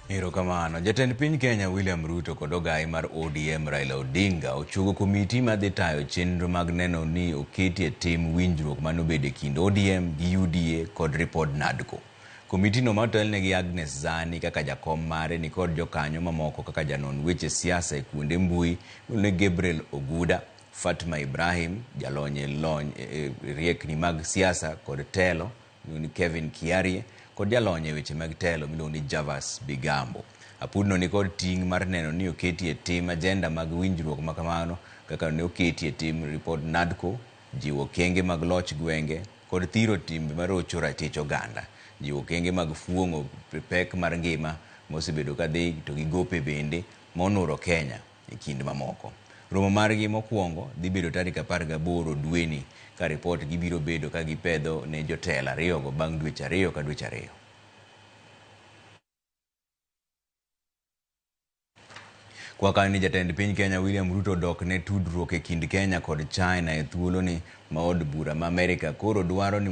Erokamano. Jatend piny Kenya William Ruto kod ogai mar ODM Raila Odinga ochuogo komiti madhi tayo chenro mag neno ni oketi e tim winjruok manobedo e kind ODM gi UDA kod ripod NADCO. Komitino ma otelne gi Agnes Zani kaka jakom mare nikod jokanyo mamoko kaka janon weche siasa e kuonde mbui miluongo ni Gabriel Oguda, Fatma Ibrahim, jalony e lony e riekni mag siasa kod telo miluongo ni Kevin Kiarie kod jalony e weche mag telo miluongo ni Javas Bigambo. Apudno nikod ting' mar neno ni oketi e tim ajenda mag winjruok ma kamano kaka ne oketi e tim ripod NADCO, jiwo okenge mag loch gwenge kod thiro timbe marocho ratich oganda, jiwo okenge mag fuong'o pek mar ngima mosebedo kadhi to gi gope bende monuro Kenya. e kind mamoko. Romo margi mokwongo dhi bedo tarik 18 dweni ka ripot gibiro bedo ka gipedho ne jotelo ariyogo bang' dweche ariyo ka dweche ariyo. Kwa kanyo ni jatend piny Kenya William Ruto odok ne tudruok e kind Kenya kod China e thuoloni ma od bura ma Amerika koro dwaro ni.